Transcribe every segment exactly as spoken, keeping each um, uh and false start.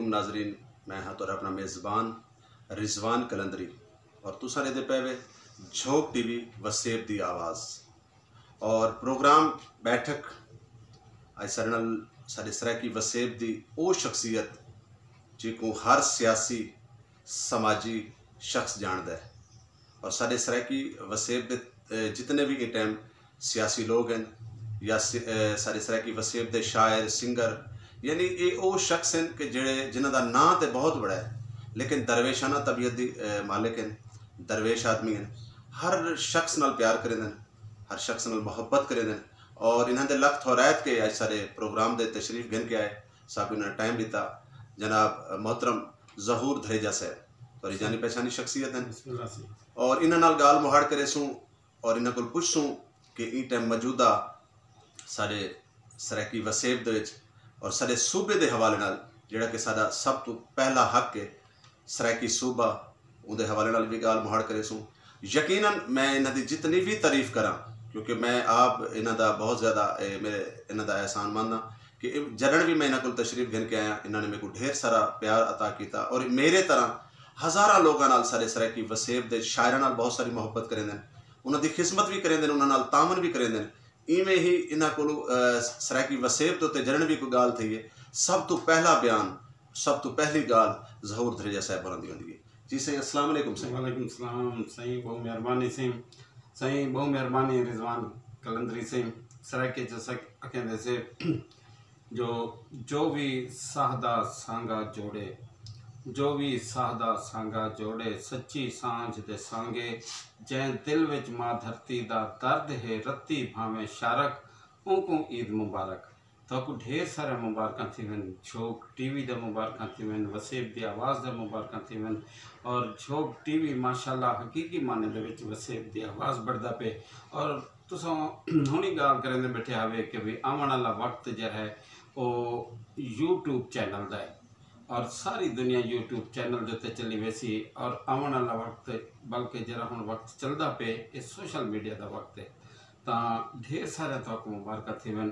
ناظرین، میں ہاں تہاݙا اپݨا میزبان رضوان قلندری، اور تساں ݙیہدے پئے وے جھوک ٹی وی وسیب دی آواز۔ اور پروگرام بیٹھک اڄ ساݙے نال، ساݙے سرائیکی وسیب دی او شخصیت جیکوں ہر سیاسی، سماجی شخص ڄاݨدا ہے، اور ساݙے سرائیکی وسیب دے، اے، جتنے وی ایں ٹائم سیاسی لوگ ہن یا س-، اے، ساݙے سرائیکی وسیب دے شاعر، سنگر، یعنی اے او شخص ہن کہ جڑے، جنہاں دا ناں تے بہت بڑا ہے، لیکن درویشانہ طبیعت دی، اے، مالک ہن، درویش آدمی ہن، ہر شخص نال پیار کریندن، ہر شخص نال محبت کریندن، اور انہاں دے لکھ تھورائت کہ اڄ ساݙے پروگرام دے تشریف گھن کے آئے، ساکوں انہاں نے ٹائم ݙتا۔ جناب محترم ظہور دھریجہ صاحب، تہاݙی جانی پہچانی شخصیت ہن، بسم اللہ سائیں۔ اور انہاں نال ڳالھ مہاڑ کریسوں اور انہاں کول پچھسوں کہ ایں ٹائم موجودہ ساݙے سرائیکی وسیب دے وچ اور ساݙے صوبے دے حوالے نال، جڑا کہ ساݙا سب توں پہلا حق ہے، سرائیکی صوبہ، اوندے حوالے نال وی ڳالھ مہاڑ کریسوں۔ یقیناً میں انہاں دی جتنی وی تعریف کراں، کیونکہ میں آپ انہاں دا بہت زیادہ، اے، میرے انہاں دا احسان مند ہاں کہ اے جݙݨ وی میں انہاں کول تشریف گھن کے آیا، انہاں نے میکوں ڈھیر سارا پیار عطا کیتا، اور میرے طرح ہزاراں لوکاں نال، ساݙے سرائیکی وسیب دے شاعراں نال بہت ساری محبت کریندن، انہاں دی خدمت وی کریندن، انہاں نال تعاون وی کریندن۔ ایویں ہی انہاں کولوں، اے، سرائیکی وسیب دے اتے جݙݨ وی کوئی ڳالھ تھئی ہے، سب توں پہلا بیان، سب توں پہلی ڳالھ ظہور دھریجہ صاحب ہوراں دی ہوندی ہے۔ جی سائیں، السلام علیکم سائیں۔ وعلیکم السلام سائیں، ٻہوں مہربانی سائیں۔ سائیں، ٻہوں مہربانی رضوان قلندری سائیں۔ سرائیکی چ اساں اکھیندے سے جو، جو وی ساہ دا سانگا جوڑے، جو وی ساہ دا سانگا جوڑے، سچی سانجھ دے سانگے، جئیں دل وچ ماں دھرتی دا درد ہے، رتی بھانویں شارک، اونکوں عید مبارک۔ تہاکوں ڈھیر سارے مبارکاں تھیون، جھوک ٹی وی دے مبارکاں تھیون، وسیب دی آواز دے مبارکاں تھیون، اور جھوک ٹی وی ماشاءاللہ حقیقی معنی دے وچ وسیب دی آواز بݨدا پئے۔ اور تساں ہݨی ڳالھ کریندے ٻیٹھے ہاوے کہ وی آوݨ والا وقت جیڑھا ہے او یوٹیوب چینل دا ہے، اور ساری دنیا یوٹیوب چینل دے اتے چلی ویسی، اور آوݨ والا وقت، بلکہ جیڑھا ہݨ وقت چلدا پئے، اے سوشل میڈیا دا وقت ہے۔ تاں ڈھیر سارے تہاکوں مبارکاں تھیون۔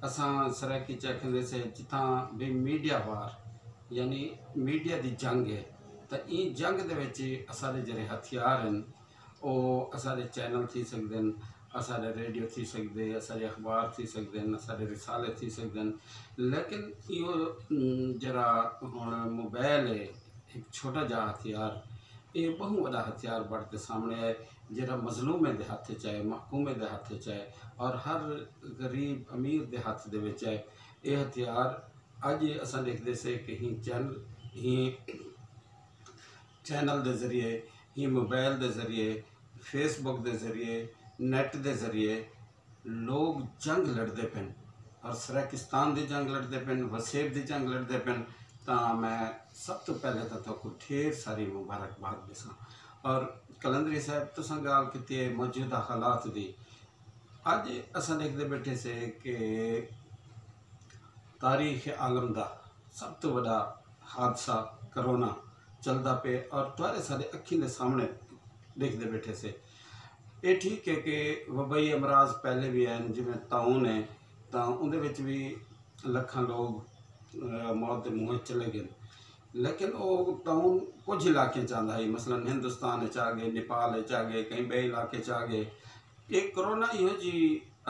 اساں سرائیکی چ اکھیندے سے جتھاں بے میڈیا وار، یعنی میڈیا دی جنگ ہے، تاں ایں جنگ دے وچ اساݙے جیڑھے ہتھیار ہن، او اساݙے چینل تھی سڳدن، اساݙے ریڈیو تھی سڳدے، اساݙے اخبار تھی سڳدن، اساݙے رسالے تھی سڳدن، لیکن ایہو، ام، جیڑھا ہݨ موبائل ہے، ہک چھوٹا جا ہتھیار، اے ٻہوں وݙا ہتھیار بݨ تے سامݨے آئے، جیڑھا مظلومیں دے ہتھ اچ آئے، محکومیں دے ہتھ اچ آئے، اور ہر غریب امیر دے ہتھ دے وچ آئے۔ اے ہتھیار اڄ اساں ݙیکھدے سے کہ ہی چینل، ہی چینل دے ذریعے، ہی موبائل دے ذریعے، فیس بک دے ذریعے، نیٹ دے ذریعے لوگ جنگ لڑدے پن، اور سرائیکستان دی جنگ لڑدے پن، وسیب دی جنگ لڑدے پن، تاں میں سب توں پہلے تاں تہاکوں ڈھیر ساری مبارکباد ݙیساں۔ اور قلندری صاحب، تساں ڳالھ کیتی ہے موجودہ حالات دی۔ اڄ اساں ݙیکھدے ٻیٹھے سے کہ تاریخ عالم دا سب توں وݙا حادثہ کرونا چلدا پئے، اور تہاݙے ساݙے اکھیں دے سامݨے ݙیکھدے ٻیٹھے سے۔ اے ٹھیک ہے کہ وبائی امراض پہلے وی ہن، جیویں طاعون ہے، تاں اوندے وچ وی لکھاں لوگ، آ، موت دے منہ چلے ڳئے، لیکن او طاعون کجھ علاقیں چ آندا ہئی، مثلاً ہندوستان وچ آ ڳئے، نیپال وچ آ ڳئے، کہیں ٻئے علاقے چ آ ڳئے۔ اے کرونا ایہو جی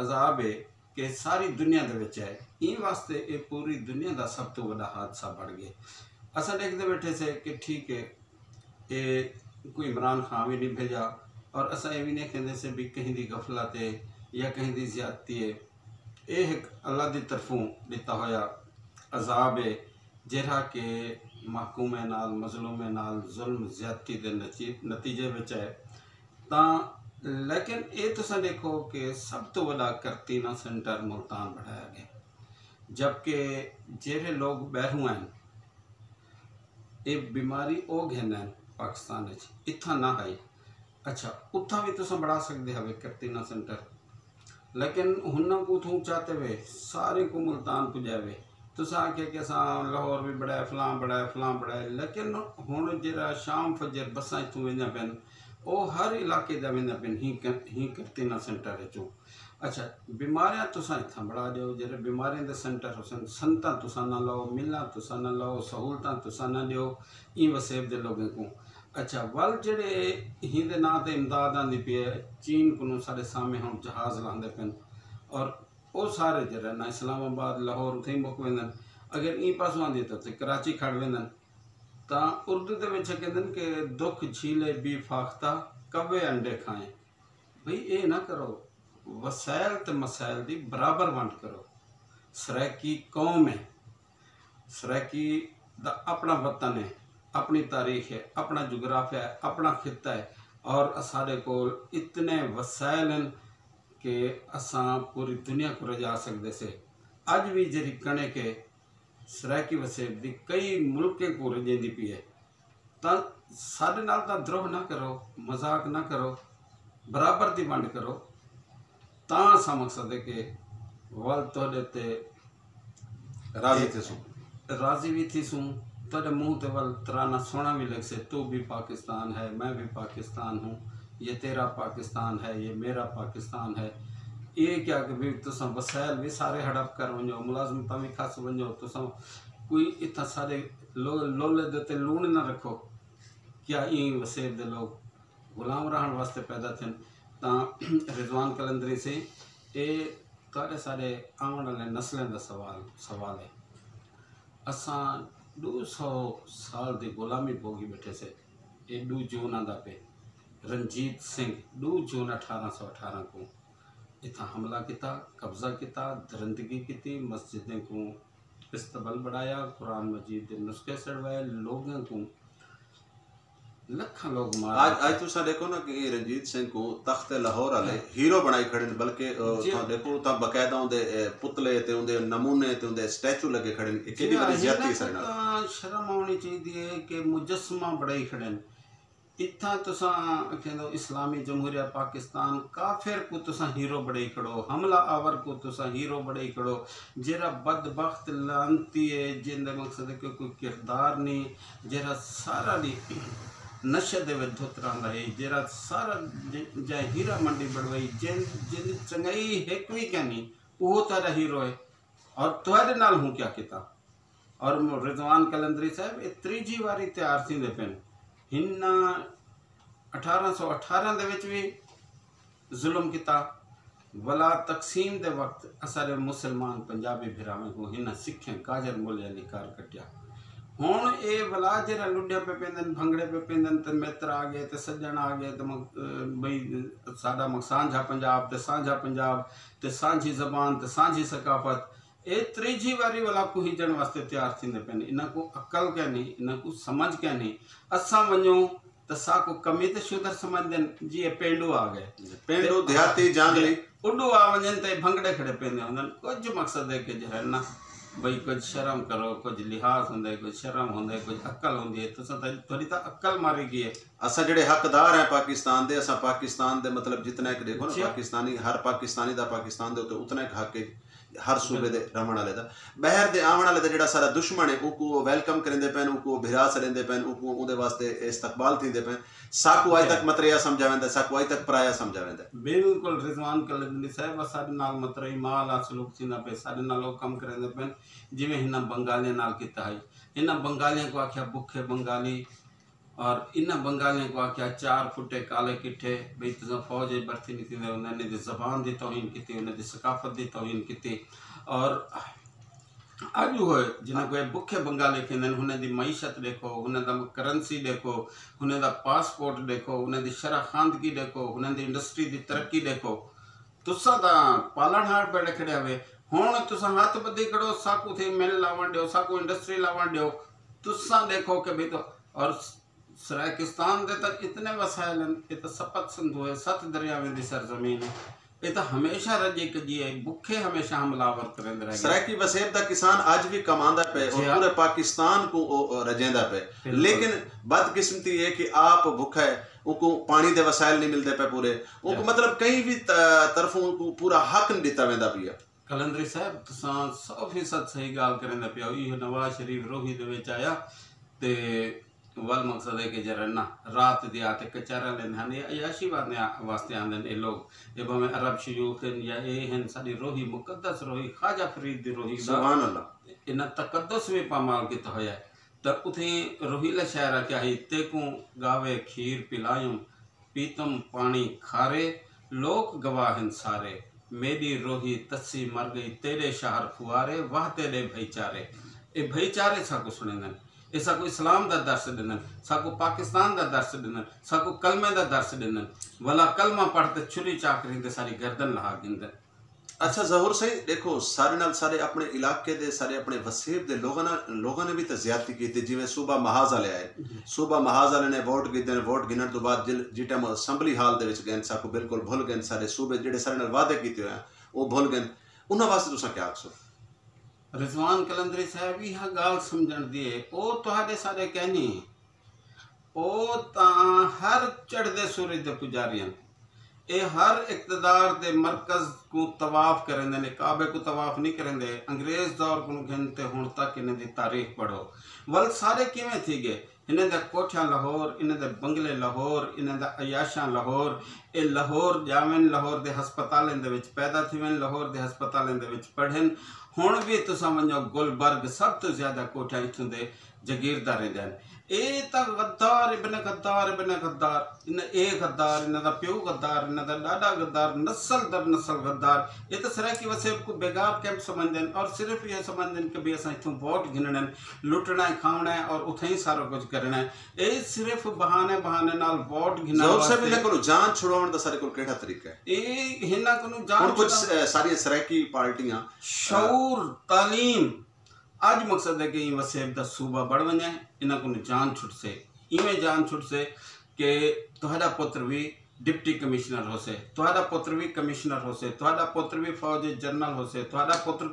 عذاب ہے کہ ساری دنیا دے وچ ہے، ایں واسطے اے پوری دنیا دا سب توں وݙا حادثہ بݨ ڳئے۔ اساں ݙیکھدے ٻیٹھے سے کہ ٹھیک ہے، اے کوئی عمران خان وی نہیں بھیجا، اور اساں اے وی نہیں کہندے سے بھی کہیں دی غفلت ہے یا کہیں دی زیادتی ہے۔ اے ہک اللہ دی طرفوں ݙتا ہویا عذاب ہے، جیڑھا کہ محکومیں نال، مظلومیں نال ظلم زیادتی دے نتی-، نتیجے وچ ہے۔ تاں لیکن اے تساں ݙیکھو کہ سب توں وݙا کرتینا سینٹر ملتان بݨایا ڳئے، جبکہ جیڑھے لوگ ٻاہروں آئن، اے بیماری او گھن آئن پاکستان وچ، اتھاں نہ ہئی۔ اچھا، اتھاں وی تساں بݨا سڳدے ہاوے کرتینا سینٹر، لیکن ہناں کوں اتھوں چاتے وے، سارے کوں ملتان پڄائے وے۔ تساں آکھیا کہ اساں لاہور وی بݨائے، فلاں بݨائے، فلاں بݨائے، لیکن ہݨ جیڑھا شام فجر بساں اتھوں ویندیاں پن، او ہر علاقے دا ویندیاں پن، ہی کر-، ہی کرتینا سینٹر وچوں۔ اچھا، بیماریاں تساں اتھاں بڑھا ݙیو، جیڑھے بیماریاں دے سینٹر ہوسن، صنعتاں تساں نہ لاؤ، ملاں تساں نہ لاؤ، سہولتاں تساں نہ ݙیو ایں وسیب دے لوگیں کوں۔ اچھا، ول جیڑھے ہیندے ناں تے امداد آندی پئی ہے، چین کنوں ساݙے سامھے ہݨ جہاز لاہندے پن، اور او سارے جیڑھے نا اسلام آباد، لاہور اتھے ہی مک ویندن۔ اگر ایں پاسوں آندی تاں اتھے کراچی کھڑ ویندن۔ تاں اردو دے وچ کہندن کہ دکھ جھیلے بی فاختہ، کوے انڈے کھائیں۔ بھئی اے نہ کرو، وسائل تے مسائل دی برابر ونڈ کرو۔ سرائیکی قوم ہے، سرائیکی دا اپݨا وطن ہے، اپݨی تاریخ ہے، اپݨا جغرافیہ ہے، اپݨا خطہ ہے، اور اساݙے کول اتنے وسائل ہن کہ اساں پوری دنیا کوں رجا سڳدے سے۔ اڄ وی جیڑھی کݨک ہے، سرائیکی وسیب دی کئی ملکیں کوں رڄیندی پئی ہے، تاں ساݙے نال تاں دروہ نہ کرو، مذاق نہ کرو، برابر دی ونڈ کرو، تاں اساں مقصد ہے کہ ول تہاݙے تے راضی تھیسوں۔ راضی وی تھیسوں، تہاݙے منہ تے ول ترانہ سوہݨا وی لڳسے، تو بھی پاکستان ہے، میں بھی پاکستان ہوں، یہ تیرا پاکستان ہے، یہ میرا پاکستان ہے۔ اے کیا کہ بھی تساں وسائل وی سارے ہڑپ کر ونڄو، ملازمتاں وی کھس ونڄو، تساں کوئی اتھاں سارے لو-، لولے دے تے لوݨ نہ رکھو۔ کیا ایں وسیب دے لوگ غلام رہݨ واسطے پیدا تھن؟ تاں رضوان قلندری سے، اے تہاݙے سارے آوݨ والے نسلیں دا سوال، سوال ہے۔ اساں ݙو سو سال دی غلامی بھوڳی ٻیٹھے سے۔ اے ݙو جون آندا پئے۔ رنجیت سنگھ ݙو جون اٹھارہ سو اٹھارہ کوں اتھاں حملہ کیتا، قبضہ کیتا، درندگی کیتی، مسجدیں کوں استبل بݨایا، قرآن مجید دے نسخے سڑوائے، لوگاں کوں لکھاں لوگ مار اج ݙتے۔ اج تساں ݙیکھو نا کہ اے رنجیت سنگھ کوں تخت لاہور والے ہاں۔ ہیرو بݨائی کھڑن، بلکہ، آ، جی۔ تساں ݙیکھو تاں باقاعدہ اوندے، اے، پتلے تے اوندے نمونے تے اوندے اسٹیچو لگے کھڑن۔ اے جی کیݙی ہاں، وݙی زیادتی ہے ہناں ساݙے نال۔ تاں شرم آوݨی چاہیدی ہے کہ مجسمہ بݨائی کھڑن۔ اتھاں تساں کہندو اسلامی جمہوریہ پاکستان، کافر کوں تساں ہیرو بݨائی کھڑو، حملہ آور کوں تساں ہیرو بݨائی کھڑو، جیڑھا بدبخت لعنتی ہے، جیندے مقصد ہے کہ کوئی کردار نہیں، جیڑھا سارا ݙینہہ نشے دے وچ دھت رہندا ہے، جیڑھا سارا ج-، جئیں ہیرا منڈی بݨوائی، جیں، جیندی چنڳائی ہک وی کینی، اوہو تہاݙا ہیرو ہے۔ اور تہاݙے نال ہوں کیا کیتا؟ اور رضوان قلندری صاحب، اے تریجھی واری تیار تھیندے پن۔ ہناں اٹھارہ سو اٹھارہ دے وچ وی ظلم کیتا۔ ولا تقسیم دے وقت اساݙے مسلمان پنجابی بھراویں کوں ہناں سکھیں کاجر مولے علی کر کٹیا۔ ہݨ اے ولا جیڑھا لڈیاں پئے پیندن، بھنگڑے پئے پیندن، تے متر آ ڳئے، تے سڄݨ آ ڳئے، تے مگ-، بھئی ساݙا مگ-، سانجھا پنجاب، تے سانجھا پنجاب، تے سانجھی زبان، تے سانجھی ثقافت، اے تریجھی واری ولا کوہیجݨ واسطے تیار تھیندے پن۔ انہاں کوں عقل کینی، انہاں کوں سمجھ کینی۔ اساں ونڄوں تاں ساکوں کمی تے شودر سمجھدن، جی اے پینڈو آ ڳئے۔ پینڈو، تے دیہاتی، جانگلی۔ اݙو آ ونڄن تے بھنگڑے کھڑے پیندے ہوندن۔ کجھ مقصد ہے کہ جو ہے نا، بھئی کجھ شرم کرو، کجھ لحاظ ہوندے، کجھ شرم ہوندے، کجھ عقل ہوندی ہے۔ تساں تاں، تہاݙی تاں عقل ماری ڳئی ہے۔ اساں جیڑھے حقدار ہیں پاکستان دے، اساں پاکستان دے، مطلب، جتنا ایک ݙیکھو نا، جی۔ پاکستانی، ہر پاکستانی دا پاکستان دے اتے اتنا ایک حق ہے ہر صوبے دے رہوݨ والے دا۔ ٻاہر دے آوݨ والے دا جیڑھا سارا دشمن ہے، اوکوں او ویلکم کریندے پن، اوکوں او بھرا سݙیندے پن، اوکوں اوندے واسطے استقبال تھیندے پن۔ ساکوں اڄ جی۔ تک متریا سمجھا ویندا، ساکوں اڄ تک پرایا سمجھا ویندا۔ بالکل رضوان قلندری صاحب، اساݙے نال متروئی ماء والا سلوک تھیندا پئے، ساݙے نال او کم کریندے پن، جیویں ہناں بنگالیاں نال کیتا ہئی۔ ہناں بنگالیاں کوں آکھیا بکھے بنگالی، اور انہاں بنگالیاں کوں آکھیا چار پھٹے کالے کٹھے، بھئی تساں فوج اچ بھرتی نہیں تھیندے، انہاں دی زبان دی توہین کیتی، انہاں دی ثقافت دی توہین کیتی۔ اور اڄ ہوئے جنہاں کوں اے بکھے بنگالے کہندن، انہاں دی معیشت ݙیکھو، انہاں دا کرنسی ݙیکھو، انہاں دا پاسپورٹ ݙیکھو، انہاں دی شرح خواندگی ݙیکھو، انہاں دی انڈسٹری دی ترقی ݙیکھو۔ تساں تاں پالݨ ہار ٻیٹھے کھڑے ہوئے، ہݨ تساں ہتھ ٻدھی کھڑو، ساکوں تھے مل لاوݨ ݙیو، ساکوں انڈسٹری لاوݨ ݙیو۔ تساں ݙیکھو کہ بھئی تو، اور سرائیکستان دے تاں اتنے وسائل ہن، اے تاں سپت سندھو ہے، ست دریاویں دی سرزمین ہے، اے تاں ہمیشہ رڄی کڄی ہے، بکھے ہمیشہ حملہ آور کریندے رہ ڳئے۔ سرائیکی وسیب دا کسان اڄ وی کماندا پئے اور جی ہاں۔ پورے پاکستان کوں او، او رڄیندا پئے۔ بالکل۔ لیکن بدقسمتی ہے کہ آپ بکھا ہے، اوکوں پاݨی دے وسائل نہیں ملدے پئے پورے، اوکوں جی۔ مطلب کہیں وی ط-، طرفوں اوکوں پورا حق نہیں ݙتا ویندا پیا۔ قلندری صاحب، تساں سو فیصد صحیح ڳالھ کریندے پئے ہو۔ ایہو نواز شریف روہی دے وچ آیا تے ول مقصد ہے کہ جیڑھا نا رات دی آ تے کچہریاں لیندے ہن، اے عیاشی واسطے آندے ہن۔ اے لوگ، اے بھاویں عرب شیوخ ہن یا اے ہن، ساݙی روہی مقدس روہی، خواجہ فرید دی روہی دا سبحان اللہ۔ انہاں تقدس وی پامال کیتا ہویا ہے۔ تاں اتھیں روہیلا شاعر آکھیا ہئی، تیکوں ڳاوے کھیر پلایوں، پیتم پاݨی کھارے، لوک گواہ ہن سارے، میݙی روہی تسی مر ڳئی تیݙے شہر خوارے، واہ تیݙے بھئی چارے۔ اے بھئی چارے ساکوں سݨیندن، اے ساکوں اسلام دا درس ݙیندن، ساکوں پاکستان دا درس ݙیندن، ساکوں کلمے دا درس ݙیندن۔ ولا کلمہ پڑھ تے چھری چا کریں تے ساݙی گردن لہا گھندن۔ اچھا ظہور سئیں، ݙیکھو، سارے نال سارے اپݨے علاقے دے، سارے اپݨے وسیب دے لوگاں نال، لوگاں نے وی تاں زیادتی کیتی، جیویں صوبہ محاذ والے آئے۔ جی۔ صوبہ محاذ والے نے ووٹ گھدن، ووٹ گھنݨ توں بعد جل-، جیں ٹائم اسمبلی ہال دے وچ ڳئن، ساکوں بالکل بھل ڳئن، سارے صوبے جیڑھے سارے نال وعدے کیتے ہوئے ہیں، او بھل ڳئن۔ انہاں واسطے تساں کیا آکھسو؟ رضوان قلندری صاحب، ایہا ڳالھ سمجھݨ دی ہے، او تہاݙے سارے کہنی ہے۔ او تاں ہر چڑھدے سورج دے پجاری ہن۔ اے ہر اقتدار دے مرکز کوں طواف کریندے نے، کعبے کوں طواف نہیں کریندے۔ انگریز دور کنوں گھن تے ہݨ تک انہیں دی تاریخ پڑھو۔ ول سارے کیویں تھی ڳئے؟ انہیں دا کوٹھیاں لاہور، انہیں دے بنگلے لاہور، انہیں دا عیاشاں لاہور۔ اے لاہور ڄاون، لاہور دے ہسپتالیں دے وچ پیدا تھیون، لاہور دے ہسپتالیں دے وچ پڑھن۔ ہݨ وی تساں ونڄو گلبرگ، سب توں زیادہ کوٹھیاں اتھوں دے جاگیردار رہندے ہن۔ اے تاں غدار ابن غدار ابن غدار، انہاں اے غدار، انہاں دا پیو غدار، انہاں دا ݙاݙا غدار، نسل در نسل غدار۔ اے تاں سرائیکی وسیب کوں بیگار کیمپ سمجھدے ہن اور صرف ایہو سمجھدے ہن کہ بھئی اساں اتھوں ووٹ گھنݨے ہن، لٹݨا ہے، کھاوݨا ہے اور اتھائیں سارا کجھ کرݨا ہے۔ اے صرف بہانے بہانے نال ووٹ گھنݨ ظہور صاحب، واسطے۔ انہاں کولوں جان چھڑاوݨ دا ساݙے کول کیڑھا طریقہ ہے؟ اے انہاں کولوں جان ہݨ کجھ چھڑا- س-، ساریاں سرائیکی پارٹیاں، شعور، تعلیم، اڄ مقصد ہے کہ ایں وسیب دا صوبہ بݨ ونڄے، انہاں کنوں جان چھٹسے، ایویں جان چھٹسے کہ تہاݙا پتر وی ڈپٹی کمشنر ہوسے، تہاݙا پتر وی کمشنر ہوسے، تہاݙا پتر وی فوج اچ جنرل ہوسے، تہاݙا پتر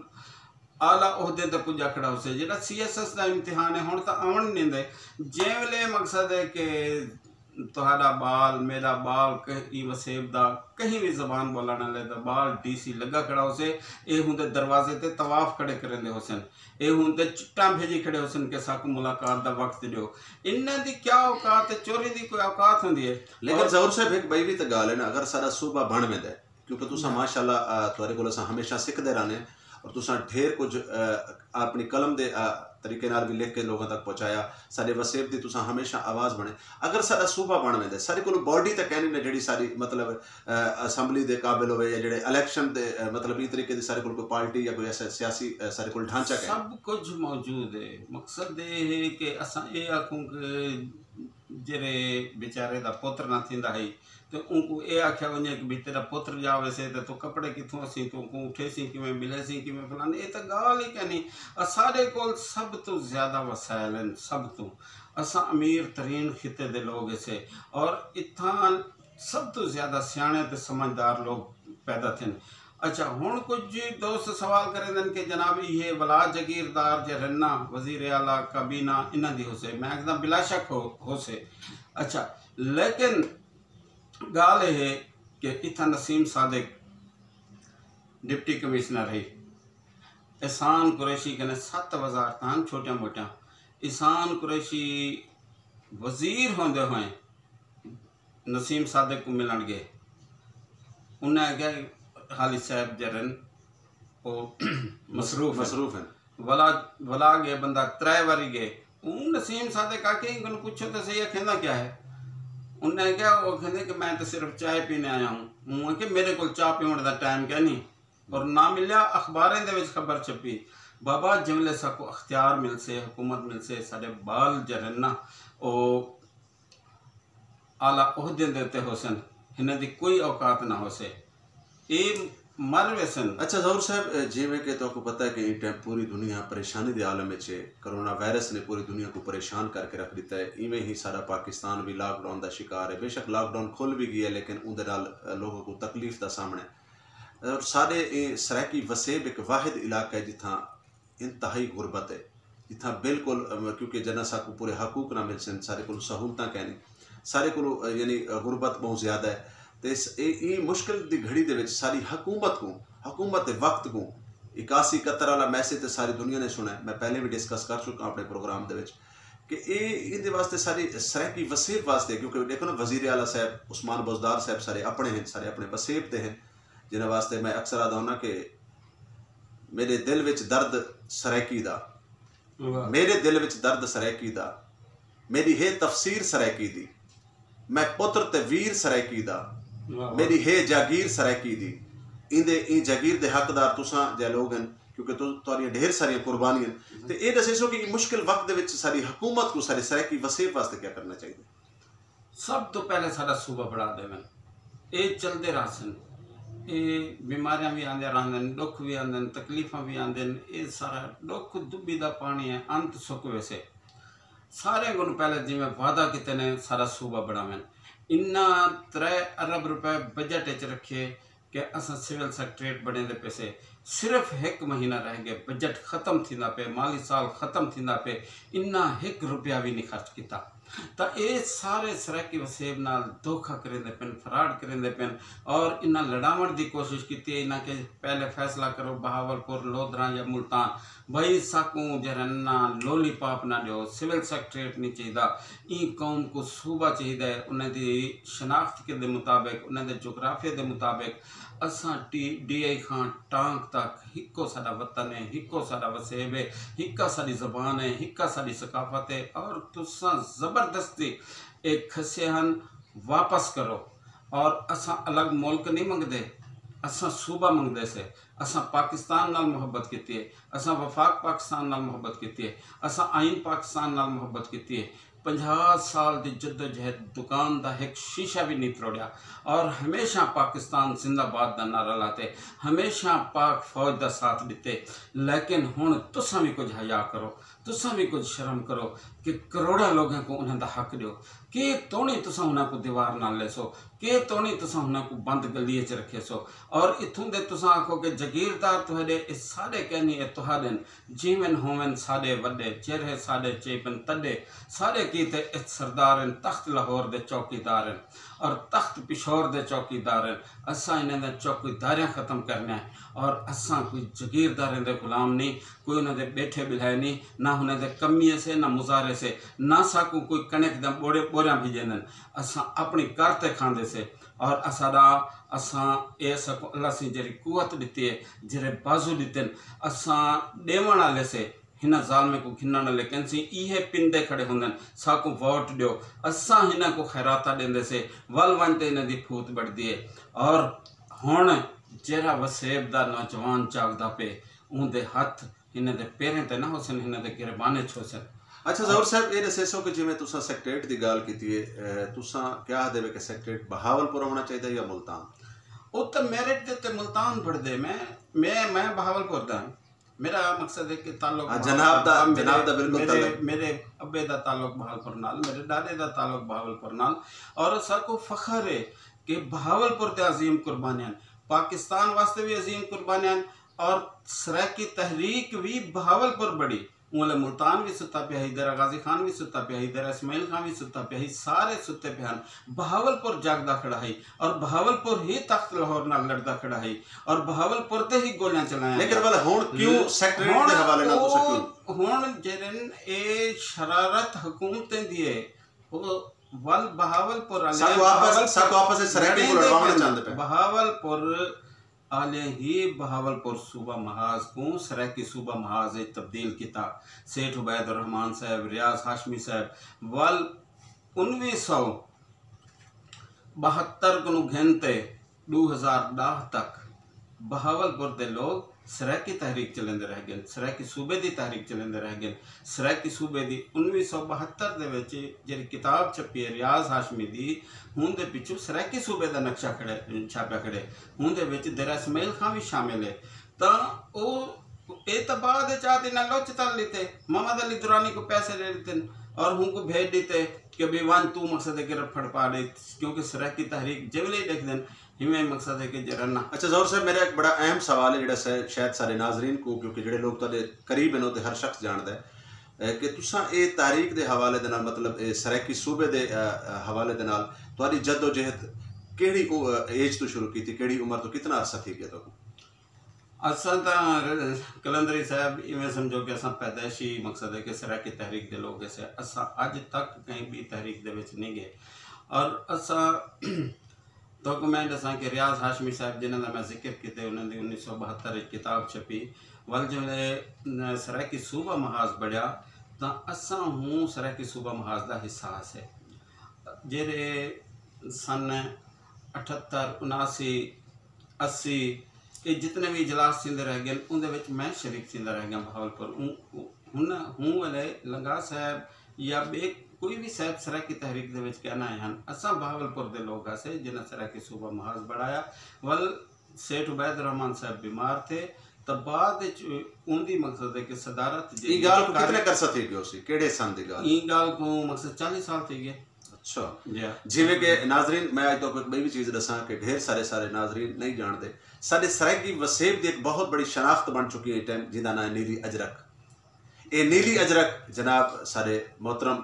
اعلیٰ عہدے تے پڄا کھڑا ہوسے۔ جیڑھا سی ایس ایس دا امتحان ہے، ہݨ تاں آوݨ نی ݙیندے، جیں ویلے مقصد ہے کہ تہاݙا ٻال، میݙا ٻال، کہیں ایں وسیب دا، کہیں وی زبان ٻولݨ والے دا ٻال ڈی سی لڳا کھڑا ہوسے، اے ہوندے دروازے تے طواف کھڑے کریندے ہوسن، اے ہوندے چٹاں بھیڄی کھڑے ہوسن کہ ساکوں ملاقات دا وقت ݙیو۔ انہاں دی کیا اوقات ہے؟ چوریں دی کوئی اوقات ہوندی ہے؟ لیکن اور ظہور صاحب، ہک ٻئی وی تاں ڳالھ ہے نا، اگر ساݙا صوبہ بݨ ویندے، کیونکہ تساں، ہاں، ماشاءاللہ، آ، تہاݙے کول اساں ہمیشہ سکھدے رہنے ہیں اور تساں ڈھیر کجھ، آ، اپݨی قلم دے، آ، طریقے نال وی لکھ کے لوگاں تک پہنچایا۔ ساݙے وسیب دی تساں ہمیشہ آواز بݨے۔ اگر ساݙا صوبہ بݨ ویندے، ساݙے کول باڈی تاں کائنی نے جیڑھی ساݙی، مطلب، آ، اسمبلی دے قابل ہووے یا جیڑھے الیکشن دے، آ، مطلب، ایں طریقے دی ساݙے کول کوئی پارٹی یا کوئی ایسا سیاسی، آ، ساݙے کول ڈھانچہ کائنی۔ سب کجھ موجود ہے۔ مقصد اے ہے کہ اساں اے آکھوں کہ جیڑھے بیچارے دا پتر نہ تھیندا ہئی، تے اونکوں اے آکھیا ونڄے کہ بھئی تیݙا پتر ڄا ویسے تے توں کپڑے کتھوں اسیں، توں اونکوں اٹھیسیں کیویں، ملیسیں کیویں، فلانے۔ اے تاں ڳالھ ہی کائنی۔ اساݙے کول سب توں زیادہ وسائل ہن، سب توں۔ اساں امیر ترین خطے دے لوگ ہیسے اور اتھاں سب توں زیادہ سیاݨے تے سمجھدار لوگ پیدا تھین۔ اچھا، ہݨ کجھ دوست سوال کریندن کہ جناب، ایہے ولا جاگیردار جیڑھن نا، وزیر اعلیٰ، کابینہ، انہاں دی ہوسے؟ میں آکھداں بلا شک ہو، ہوسے۔ اچھا، لیکن ڳالھ اے ہے کہ اتھاں نسیم صادق ڈپٹی کمشنر ہئی، احسان قریشی کنے ست وزارتاں ہن چھوٹیاں موٹیاں۔ احسان قریشی وزیر ہوندے ہوئیں نسیم صادق کوں ملݨ ڳئے۔ انہاں آکھیا، خالد صاحب جیڑھن، او مصروف ہن۔ مصروف ہن۔ ولا، ولا ڳئے، بندہ ترے واری ڳئے۔ اوں نسیم صادق آکھیا، ایں کنوں پچھو تاں صحیح، اکھینداں کیا ہے؟ انہاں آکھیا، او اکھیندے کہ میں تاں صرف چائے پینے آیا ہوں۔ اوں آکھیا، میݙے کول چاہ پیوݨ دا ٹائم کائنی۔ اور نہ ملیا، اخباریں دے وچ خبر چھپی۔ بابا، جیں ویلے ساکوں اختیار ملسے، حکومت ملسے، ساݙے ٻال جیڑھن نا، او اعلیٰ عہدیں دے اتے ہوسن، انہاں دی کوئی اوقات نہ ہوسے، اے مر ویسن۔ اچھا ظہور صاحب، اے جیویں کہ تہاکوں پتہ ہے کہ ایں ٹائم پوری دنیا پریشانی دے عالم وچ ہے، کرونا وائرس نے پوری دنیا کوں پریشان کر کے رکھ ݙتا ہے، ایویں ہی سارا پاکستان وی لاک ڈاؤن دا شکار ہے۔ بے شک لاک ڈاؤن کھل وی ڳیا ہے، لیکن اوندے نال لوگاں کوں تکلیف دا سامݨا ہے۔ اور ساݙے اے سرائیکی وسیب ہک واحد علاقہ ہے جتھاں انتہائی غربت ہے، جتھاں بالکل، ام، کیونکہ جݙاں ساکوں پورے حقوق نہ ملسن، ساݙے کولوں سہولتاں کائنی، ساݙے کولوں، اے، یعنی، اے، غربت ٻہوں زیادہ ہے۔ تے اس، اے، ایں مشکل دی گھڑی دے وچ ساݙی حکومت کوں، حکومت دے وقت کوں، اکاسی اکہتر والا میسج تے ساری دنیا نے سݨا ہے، میں پہلے وی ڈسکس کر چکا اپݨے پروگرام دے وچ کہ اے ایندے واسطے ساری سرائیکی وسیب واسطے، کیونکہ ݙیکھو نا، وزیر اعلیٰ صاحب عثمان بزدار صاحب سارے اپݨے ہن، سارے اپݨے وسیب دے ہن، جنہاں واسطے میں اکثر آہدا ہوناں کہ میݙے دل وچ درد سرائیکی دا، واہ۔ میݙے دل وچ درد سرائیکی دا، میݙی ہے تفسیر سرائیکی دی، میں پتر تے ویر سرائیکی دا، واہ، واہ۔ میݙی ہے جاگیر سرائیکی دی۔ ایندے، ایں جاگیر دے حقدار تساں جے لوگ ہن، کیونکہ تو، تہاݙیاں ڈھیر ساریاں قربانیاں ہن۔ تے اے ݙسیسو کہ ایں مشکل وقت دے وچ ساݙی حکومت کوں ساݙے سرائیکی وسیب واسطے کیا کرنا چاہیدا؟ سب توں پہلے ساݙا صوبہ بݨا ݙیون۔ اے چلدے رہسن۔ اے بیماریاں وی آندیاں رہندن، ݙکھ وی آندن، تکلیفاں وی آندن۔ اے سارا ݙکھ دٻی دا پاݨی ہے، انت سک ویسے۔ سارے کنوں پہلے جیویں وعدہ کیتے نے، سارا صوبہ بݨاون۔ انہاں ترے ارب روپے بجٹ اچ رکھے کہ اساں سول سیکرٹریٹ بݨیندے پیسے۔ صرف ہک مہینہ رہ ڳئے، بجٹ ختم تھیندا پئے، مالی سال ختم تھیندا پئے، انہاں ہک روپیہ وی نہیں خرچ کیتا۔ تاں اے سارے سرائیکی وسیب نال دھوکا کریندے پن، فراڈ کریندے پن، اور انہاں لڑاوݨ دی کوشش کیتی ہے۔ انہاں کہ پہلے فیصلہ کرو، بہاول پور، لودھراں یا ملتان۔ بھائی، ساکوں جرنا لولی پاپ نہ ݙیو، سول سیکرٹریٹ نہیں چاہیدا۔ ایں قوم کوں صوبہ چاہیدا ہے، انہاں دی شناخت کے دے مطابق، انہاں دے جغرافیہ دے مطابق۔ اساں ٹی، ڈی آئی خان ٹانک تک، ہکو ساݙا وطن ہے، ہکو ساݙا وسیب ہے، ہکا ساݙی زبان ہے، ہکا ساݙی ثقافت ہے، اور تساں زبردستی اے کھسے ہن، واپس کرو۔ اور اساں الگ ملک نہیں منگدے، اساں صوبہ منگدے سے۔ اساں پاکستان نال محبت کیتی ہے، اساں وفاق پاکستان نال محبت کیتی ہے، اساں آئین پاکستان نال محبت کیتی ہے۔ پنجاہ سال دی جدوجہد دکان دا ہک شیشہ وی نہیں تروڑیا، اور ہمیشہ پاکستان زندہ باد دا نعرہ لاتے، ہمیشہ پاک فوج دا ساتھ ݙتے۔ لیکن ہݨ تساں وی کجھ حیا کرو، تساں وی کجھ شرم کرو کہ کروڑاں لوگاں کوں انہاں دا حق ݙیو۔ کے توݨی تساں انہاں کوں دیوار نال لیسو، کے توݨی تساں انہاں کوں بند گلی اچ رکھیسو؟ اور اتھوں دے تساں آکھو کہ جگیردار تہاݙے، اے ساݙے کینی، اے تہاݙے ہن۔ جیون ہوون ساݙے وݙے، چیرھے ساݙے چیپن تݙے، ساݙے کیتے اچ سردار ہن، تخت لاہور دے چوکیدار ہن، اور تخت پشور دے چوکیدار ہن۔ اساں انہاں دیاں چوکیداریاں ختم کرݨیاں، اور اساں کوئی جگیرداریں دے غلام نہیں، کوئی انہاں دے ٻیٹھے ٻلھائے نہیں، نہ انہاں دے کمیے سے، نہ مزارے سے، نہ ساکوں کوئی کݨک دیاں ٻوڑے، ٻوریاں بھیڄیندن۔ اساں اپݨی کر تے کھاندے سے، اور اساݙا، اساں، اے ساکوں اللہ سئیں جیڑھی قوت ݙتی ہے، جیڑھے بازو ݙتن، اساں ݙیوݨ آلے سے۔ ہنہاں ظالمیں کوں گھنݨ آلے کینسی؟ ایہے پندے کھڑے ہوندن، ساکوں ووٹ ݙیو، اساں ہنہاں کوں خیراتاں ݙیندے سے، ول ونڄ تے انہاں دی پھوت ٻݙدی ہے۔ اور ہݨ جیڑھا وسیب دا نوجوان جاڳدا پئے، اوندے ہتھ ہنہاں دے پیریں تے نہ ہوسن، ہنہاں دے گریبانیں اچ ہوسن۔ اچھا ظہور صاحب، اے ݙسیسو کہ جیویں تساں سیکرٹریٹ دی ڳالھ کیتی ہے، اے، تساں کیا آہدے وے کہ سیکرٹریٹ بہاول پور ہووݨا چاہیدا یا ملتان؟ او تاں میرٹ دے تے ملتان بݨدے، میں، میں، میں بہاول پور دا ہاں۔ میرا مقصد ہے کہ تعلق ہاں، بہاول جناب پور دا، نال، میرے، جناب دا بالکل میرے، تعلق۔ میرے ابے دا تعلق بہاول پور نال، میرے ݙاݙے دا تعلق بہاول پور نال، اور ساکوں فخر ہے کہ بہاول پور تے عظیم قربانیاں ہن، پاکستان واسطے وی عظیم قربانیاں ہن، اور سرائیکی تحریک وی بہاول پور بݨی۔ اوں ویلے ملتان وی ستا پیا ہئی، دیرہ غازی خان وی ستا پیا ہئی، دیرہ اسماعیل خان وی ستا پیا ہئی، سارے ستے پئے ہن۔ بہاول پور جاڳدا کھڑا ہئی، اور بہاول پور ہی تخت لاہور نال لڑدا کھڑا ہئی، اور بہاول پور تے ہی گولیاں چلائیاں لیکن ڳئیاں۔ ول ہݨ کیوں ہݨ سیکرٹریٹ دے حوالے نال تساں کیوں؟ ہݨ، ہݨ جیڑھن اے شرارت حکومتیں دی ہے، او ول بہاول پور آلے ساکوں آپس، بہاول ساکوں آپس وچ سرائیکی کوں لڑواوݨا چاہندے پئے۔ بہاول پور آلیں ہی بہاول پور صوبہ محاذ کوں سرائیکی صوبہ محاذ اچ تبدیل کیتا۔ سیٹھ عبید الرحمن صاحب، ریاض ہاشمی صاحب، ول انویہہ سو ٻہتر کنوں گھن تے ݙو ہزار ݙاہ تک بہاول پور دے لوگ سرائیکی تحریک چلیندے رہ ڳئن، سرائیکی صوبے دی تحریک چلیندے رہ ڳئن۔ سرائیکی صوبے دی انویہہ سو ٻہتر دے وچ جیڑھی کتاب چھپی ہے ریاض ہاشمی دی، ہن دے پچھوں سرائیکی صوبے دا نقشہ کھڑے، چھاپیا کھڑے۔ ہن دے وچ دیرہ اسماعیل خان وی شامل ہے۔ تاں او، اے تاں بعد وچ آ تے انہاں لچ تل ݙتے، محمد علی درانی کوں پیسے ݙے ݙتن اور ہوں کوں بھیج ݙتے کہ بھئی ونڄ توں مقصد ہے کہ رفڑ پا ݙے، کیونکہ سرائیکی تحریک جیویں ہی ݙیکھدن، ہیویں مقصد ہے کہ جیڑھا نہ۔ اچھا ظہور صاحب، میرا ہک بڑا اہم سوال ہے جیڑھا شا-، شاید سارے ناظرین کوں، کیونکہ جیڑھے لوگ تہاݙے قریب ہن، او تے ہر شخص ڄاݨدا ہے، اے، کہ تساں اے تحریک دے حوالے دے نال، مطلب، اے سرائیکی صوبے دے، اے، اے، حوالے دے نال تہاݙی جدوجہد کیڑھی او-، ایج توں شروع کیتی، کیڑھی عمر توں، کتنا عرصہ تھی ڳیا تہاکوں؟ اساں تاں ر-، قلندری صاحب، ایویں سمجھو کہ اساں پیدائشی، مقصد ہے کہ سرائیکی تحریک دے لوگ ہسے۔ اساں اڄ تک کہیں ٻی تحریک دے وچ نہیں ڳئے۔ اور اساں تہاکوں میں ݙساں کہ ریاض ہاشمی صاحب، جنہاں دا میں ذکر کیتے، انہاں دی انیس سو ٻہتر وچ کتاب چھپی، ول جیلے سرائیکی صوبہ محاذ بݨیا، تاں اساں ہوں سرائیکی صوبہ محاظ دا حصہ ہاسے۔ جیڑھے سن اٹھہتر، اناسی، اسی، اے جتنے وی اجلاس تھیندے رہ ڳئن، اوندے وچ میں شریک تھیندا رہ ڳیاں بہاولپور۔ اوں، ہن، ہوں ویلے لنگاہ صاحب یا ٻئے کوئی وی صاحب سرائیکی تحریک دے وچ کائنا آئے ہن۔ اساں بہاولپور دے لوگ ہاسے جنہاں سرائیکی صوبہ محاذ بݨایا۔ ول سیٹھ عبید الرحمن صاحب بیمار تھئے، تاں بعد وچ اوندی، مقصد ہے کہ صدارت جیڑھی ایں ڳالھ کوں کر کتنے عرصہ تھی ڳیو سی؟ کیڑھے سن دی ڳالھ؟ ایں ڳالھ کوں، مقصد، چالیہہ سال تھی ڳئے۔ اچھا۔ جی ہاں۔ جیویں کہ ناظرین، میں اڄ تہاکوں ہک ٻئی وی چیز ݙساں کہ ڈھیر سارے، سارے ناظرین نہیں ڄاݨدے۔ ساݙے سرائیکی وسیب دی ہک بہت بڑی شناخت بݨ چکی ہے ایں ٹائم، جیندا ناں ہے نیلی اجرک۔ اے نیلی اجرک جناب ساݙے محترم،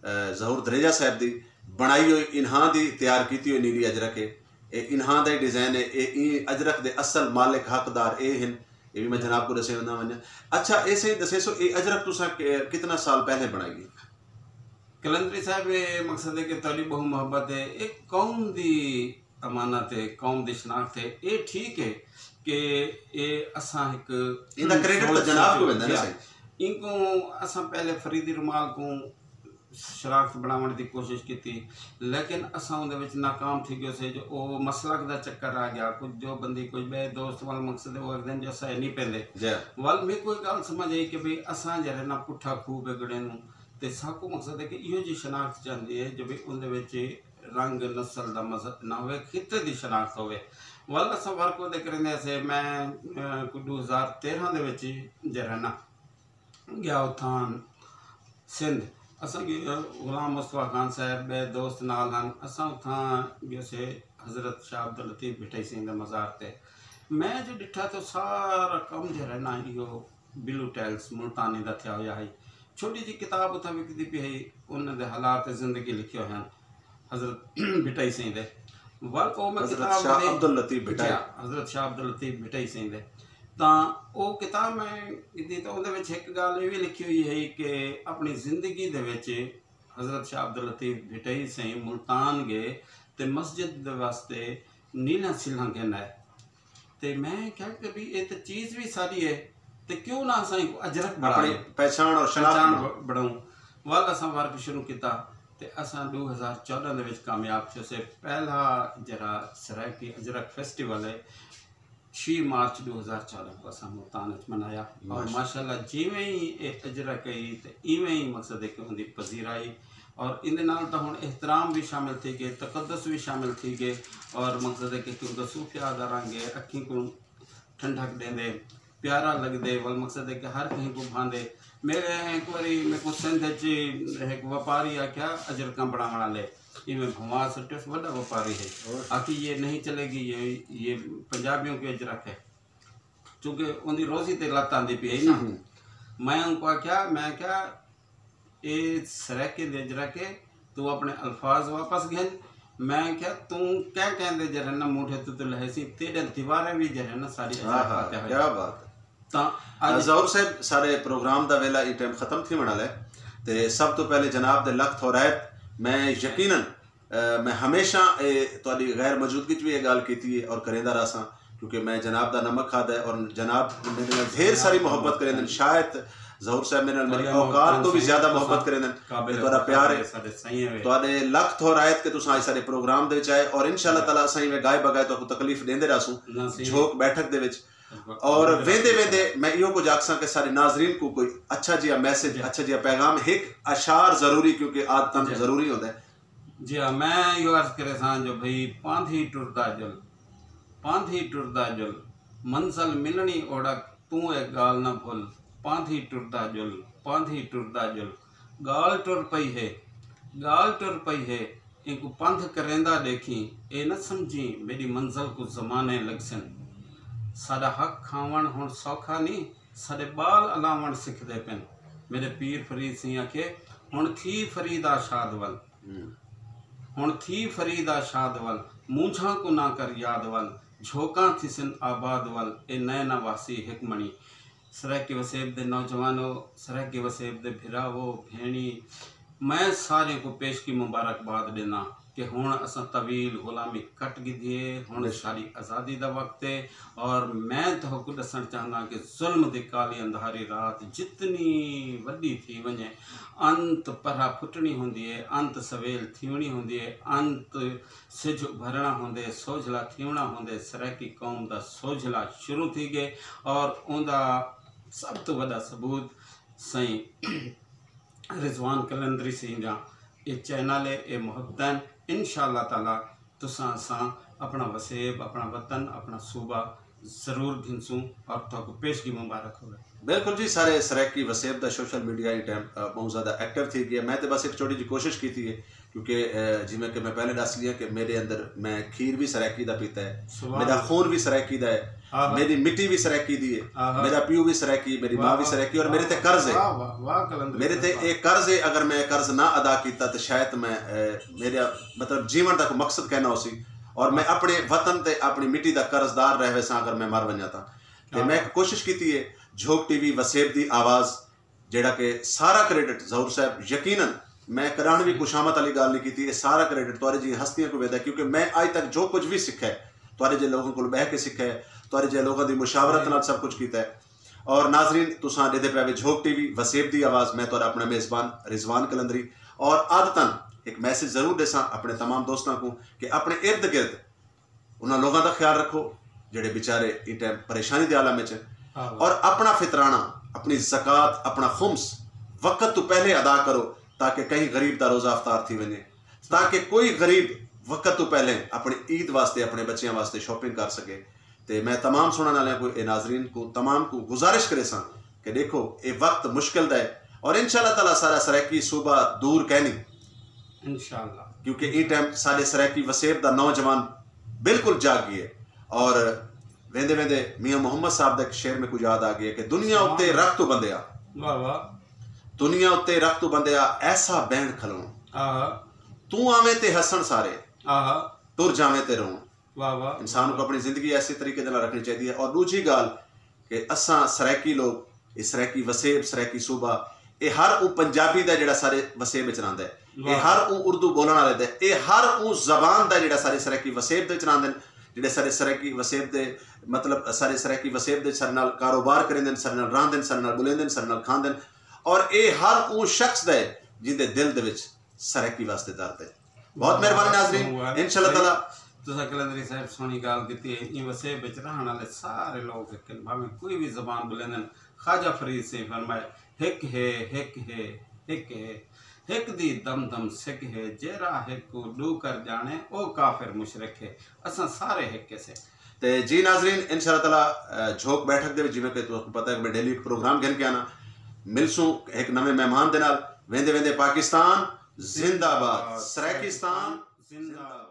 اے، ظہور دھریجہ صاحب دی بݨائی ہوئی، انہاں دی تیار کیتی ہوئی نیلی اجرک ہے۔ اے انہاں دا ہی ڈیزائن ہے۔ اے ایں اجرک دے اصل مالک، حقدار اے ہن۔ اے وی میں جناب کوں ݙسے وندا ونڄاں۔ اچھا، اے سئیں ݙسیسو، اے اجرک تساں ک-، کتنا سال پہلے بݨائی ہے؟ قلندری صاحب، اے، مقصد ہے کہ تہاݙی ٻہوں محبت ہے، اے قوم دی امانت ہے، قوم دی شناخت ہے۔ اے ٹھیک ہے کہ اے اساں ہک ایندا کریڈٹ تاں جناب کوں ویندا نا سئیں۔ اینکوں اساں پہلے فریدی رومال کوں شناخت بݨاوݨ دی کوشش کیتی، لیکن اساں اوندے وچ ناکام تھی ڳیوسے جو او مسلک دا چکر آ ڳیا۔ کجھ دیوبندی، کجھ ٻئے دوست، ول، مقصد ہے، او آکھدن جو اساں اے نہیں پیندے۔ جی۔ ول میکوں ہک ڳالھ سمجھ آئی کہ بھئی اساں جیڑھے نا پٹھا کھوہ پئے گڑینوں، تے ساکوں، مقصد ہے کہ ایہو جئی شناخت چاہندی ہے جو بھئی اوندے وچ رنگ نسل دا مذہب نہ ہووے، خطے دی شناخت ہووے۔ ول اساں ورک اوندے کریندے ہاسے، میں، اے، کوئی ݙو ہزار تیرہاں دے وچ جیڑھا نا ڳیا اتھاں سندھ۔ اساں ڳئے، غلام مصطفی خان صاحب، ٻئے دوست نال ہن، اساں اتھاں ڳیوسے حضرت شاہ عبداللطیف بھٹائی سئیں دے مزار تے۔ میں جو ݙٹھا تاں سارا کم جیڑھا نا ایہو بلو ٹائلز ملتانی دا تھیا ہویا ہئی۔ چھوٹی جئی کتاب اتھاں وکدی پئی ہئی، انہاں دے حالات زندگی لکھے ہوئے ہن حضرت بھٹائی سئیں دے۔ ول او میں حضرت کتاب شاہ دے عبداللطیف بھٹائی۔ جی ہاں، حضرت شاہ عبداللطیف بھٹائی سئیں دے۔ تاں او کتاب میں گھدی تاں اوندے وچ ہک ڳالھ اے وی لکھی ہوئی ہئی کہ اپݨی زندگی دے وچ حضرت شاہ عبداللطیف بھٹائی سئیں ملتان ڳئے تے مسجد دے واسطے نیلاں سلھاں گھن آئے۔ تے میں کہیا کہ بھئی اے تے چیز وی ساݙی ہے، تے کیوں نہ اساں اینکوں اجرک بݨا اپݨی لئے؟ پہچان اور شناخت پہچان بݨاؤ۔ ب-، بݨاؤں۔ ول اساں ورک شروع کیتا، تے اساں ݙو ہزار چوݙاں دے وچ کامیاب تھیوسے۔ پہلا جیڑھا سرائیکی اجرک فیسٹیول ہے، چھی مارچ ݙو ہزار چوݙاں کوں اساں ملتان وچ منایا۔ اور ماشاءاللہ۔ ماشاءاللہ جیویں ہی اے اجرک آئی تے ایویں ہی، مقصد ہے کہ اوندی پذیرائی، اور ایندے نال تاں ہݨ احترام وی شامل تھی ڳئے، تقدس وی شامل تھی ڳئے، اور مقصد ہے کہ کیونکہ صوفیاء دا رنگ ہے، اکھیں کوں ٹھنڈک ݙیندے، پیارا لڳدے، ول مقصد ہے کہ ہر کہیں کوں بھاندے۔ میرے ہک واری میکوں سندھ وچ ہک وپاری آکھیا، اجرکاں بݨاوݨ آلے، ایویں بھنوا سٹیس، وݙا وپاری ہے۔ اور؟ آکھی، "یہ نہیں چلے گی، یہ، یہ پنجابیوں کی اجرک ہے۔" کیونکہ اوندی روزی تے لت آندی پئی ہے نا۔ ہوں۔ میں اونکوں آکھیا، میں آکھیا، "اے سرائیکیں دی اجرک ہے، توں اپݨے الفاظ واپس گھن۔" میں آکھیا، "توں کہیں کہیں دے جیڑھے نا موڈھے توں، توں لہیسیں، تیݙے دیواریں وی جیڑھے نا ساݙی اجرک آہا، پاتے ہوئے۔" کیا بات ہے۔ تاں اڄ ظہور صاحب، سارے پروگرام دا ویلا ایں ٹائم ختم تھیوݨ والا ہے۔ تے سب توں پہلے جناب دے لکھ تھورائت۔ میں یقیناً، اے، میں ہمیشہ، اے، تہاݙی غیر موجودگی وچ وی اے ڳالھ کیتی ہے اور کریندا رہساں، کیونکہ میں جناب دا نمک کھادا ہے اور جناب میݙے نال ڈھیر ساری محبت کریندن۔ شاید ظہور صاحب میݙے نال میݙی اوقات توں وی زیادہ محبت کریندن۔ تے تہاݙا پیار ہے۔ ساݙے سائیں ہے۔ تہاݙے لکھ تھورائت کہ تساں اڄ ساݙے پروگرام دے وچ آئے اور انشاءاللہ تعالیٰ اساں ایویں ڳائے بغائے تہاکوں تکلیف ݙیندے رہسوں۔ جھوک بیٹھک دے وچ۔ اور ویندے ویندے میں ایہو کجھ آکھساں کہ ساݙے ناظرین کوں کوئی اچھا جیہا میسج، اچھا جیہا پیغام، ہک اشعار ضروری، کیونکہ عادتاً ضروری ہوندا ہے۔ جی ہاں، میں ایہو عرض کریساں جو بھئی، پاندھی ٹردا جل، پاندھی ٹردا جل، منزل ملݨی اوڑک، توں اے ڳالھ نہ بھل، پاندھی ٹردا جل، پاندھی ٹردا جل، ڳالھ ٹر پئی ہے، ڳالھ ٹر پئی ہے، اینکوں پندھ کریندا ݙیکھیں، اے نہ سمجھیں میݙی منزل کوں زمانے لڳسن۔ ساݙا حق کھاوݨ ہݨ سوکھا نی، ساݙے ٻال الاوݨ سکھدے پن۔ میݙے پیر فرید سئیں آکھے، ہݨ تھی فریدا شاد ول۔ ہݨ تھی فریدا شاد ول، مونجھاں کوں نہ کر یاد ول، جھوکاں تھیسن آباد ول، اے نئے نہ وہسی ہک مݨی۔ سرائیکی وسیب دے نوجوانو، سرائیکی وسیب دے بھراوو، بھیݨی، میں ساریاں کوں پیشگی مبارکباد ݙینداں کہ ہݨ اساں طویل غلامی کٹ گھدی ہے، ہݨ ساݙی آزادی دا وقت ہے۔ اور میں تہاکوں ݙسݨ چاہنداں کہ ظلم دی کالی اندھاری رات جتنی وݙی تھی ونڄے، انت پرھا پھٹݨی ہوندی ہے، انت سویل تھیوݨی ہوندی ہے، انت سجھ ابھرݨا ہوندے، سوجھلا تھیوݨا ہوندے، سرائیکی قوم دا سوجھلا شروع تھی ڳئے۔ اور اوندا سب توں وݙا ثبوت سئیں رضوان قلندری سئیں دا اے چینل ہے، اے محبتاں ہن۔ انشاءاللہ تعالیٰ تساں اساں اپݨا وسیب، اپݨا وطن، اپݨا صوبہ ضرور گھنسوں اور تہاکوں پیشگی مبارک ہووے۔ بالکل جی، سارے سرائیکی وسیب دا سوشل میڈیا ایں ٹائم، آ، ٻہوں زیادہ ایکٹیو تھی ڳیا۔ میں تے بس ہک چھوٹی جی کوشش کیتی ہے، کیونکہ، آ، جیویں کہ میں پہلے ݙس ڳیا کہ میݙے اندر میں کھیر وی سرائیکی دا پیتا ہے، سبحان میݙا اللہ۔ خون وی سرائیکی دا ہے، آہا۔ میݙی مٹی وی سرائیکی دی ہے، آہا۔ میݙا پیو وی سرائیکی، میݙی واہ ماں وی واہ، سرائیکی، اور واہ میݙے تے واہ، قرض ہے۔ واہ واہ، واہ قلندری میݙے تے صاحب۔ اے قرض ہے، اگر میں قرض نہ ادا کیتا تے شاید میں، آ، میݙا مطلب جیوݨ دا کوئی مقصد کائنا ہوسی۔ اور میں اپݨے وطن تے اپݨی مٹی دا قرض دار رہ ویساں اگر میں مر ونڄاں تاں۔ تے میں ہک کوشش کیتی ہے، جھوک ٹی وی وسیب دی آواز، جیڑھا کہ سارا کریڈٹ ظہور صاحب، یقیناً میں کݙاہݨ وی کشامت والی ڳالھ نہیں کیتی، اے سارا کریڈٹ تہاݙے جیہاں ہستیاں کوں ویندا ہے، کیونکہ میں اڄ تک جو کچھ وی سکھا ہے، تہاݙے جیہے لوکاں کول ٻہہ کے سکھا ہے، تہاݙے جیہے لوکاں دی مشاورت نال سب کچھ کیتا ہے۔ اور ناظرین، تساں ݙیہدے پئے وے جھوک ٹی وی وسیب دی آواز، میں تہاݙا اپݨا میزبان رضوان قلندری۔ اور عادتاً ہک میسج ضرور ݙیساں اپݨے تمام دوستاں کوں کہ اپݨے ارد گرد انہاں لوکاں دا خیال رکھو جیڑھے بیچارے ایں ٹائم پریشانی دے عالم وچ ہن، اور اپݨا فطرانہ، اپݨی زکوٰۃ، اپݨا خمس وقت توں پہلے ادا کرو، تاکہ کہیں غریب دا روزہ افطار تھی ونڄے، تاکہ کوئی غریب وقت توں پہلے اپݨی عید واسطے، اپݨے بچیاں واسطے شاپنگ کر سڳے۔ تے میں تمام سݨݨ آلیاں کوں، اے ناظرین کوں، تمام کوں گزارش کریساں کہ ݙیکھو، اے وقت مشکل دا ہے، اور انشاءاللہ تعالیٰ سارا سرائیکی صوبہ دور کائنی۔ انشاءاللہ۔ کیونکہ ایں ٹائم ساݙے سرائیکی وسیب دا نوجوان بالکل جاگ ڳئے، اور ویندے ویندے میاں محمد صاحب دا ہک شعر میکوں یاد آ ڳئے کہ دنیا اتے رکھ توں بندیا، واہ واہ۔ دنیا اتے رکھ توں بندیا، ایسا بہݨ کھلوݨ۔ آہا۔ توں آویں تے ہسݨ سارے، آہا۔ ٹر جاویں تے روݨ۔ واہ واہ۔ انسان کوں اپݨی زندگی ایسے طریقے دے نال رکھݨی چاہیدی ہے۔ اور ݙوجھی ڳالھ کہ اساں سرائیکی لوک، اے سرائیکی وسیب، سرائیکی صوبہ، اے ہر اوں پنجابی دا جیڑھا سارے وسیب وچ رہندا ہے، اے ہر اوں اردو ٻولݨ والے دا، اے ہر اوں زبان دا جیڑھا سارے سرائیکی وسیب دے وچ رہندے ہن، جیڑھے سارے سرائیکی وسیب دے، مطلب، سارے سرائیکی وسیب دے سارے نال کاروبار کریندے ہن، سارے نال رہندے ہن، سارے نال ٻولیندے ہن، سارے نال کھاندے ہن۔ اور اے ہر اوں شخص دا ہے جیندے دل دے وچ سرائیکی واسطے درد ہے۔ بہت مہربانی ناظرین، انشاءاللہ تعالیٰ۔ تساں قلندری صاحب سوہݨی ڳالھ کیتی ہے۔ ایں وسیب وچ رہݨ والے سارے لوک ہک ہن، بھاویں کوئی وی زبان ٻولیندن۔ خواجہ فرید سئیں فرمائے، ہک ہے، ہک ہے، ہک ہے، ہک دی دم دم سک ہے، جیڑھا ہک کوں ݙو کر ڄاݨے، او کافر مشرک ہے۔ اساں سارے ہک ہیسے۔ تے جی ناظرین، انشاءاللہ تعالیٰ، آ، جھوک بیٹھک دے وچ، جیویں کہ تہاکوں پتہ ہے کہ میں ڈیلی ہک پروگرام گھن کے آنا، ملسوں ہک نویں مہمان دے نال۔ ویندے ویندے پاکستان زندہ باد، سرائیکستان زندہ باد۔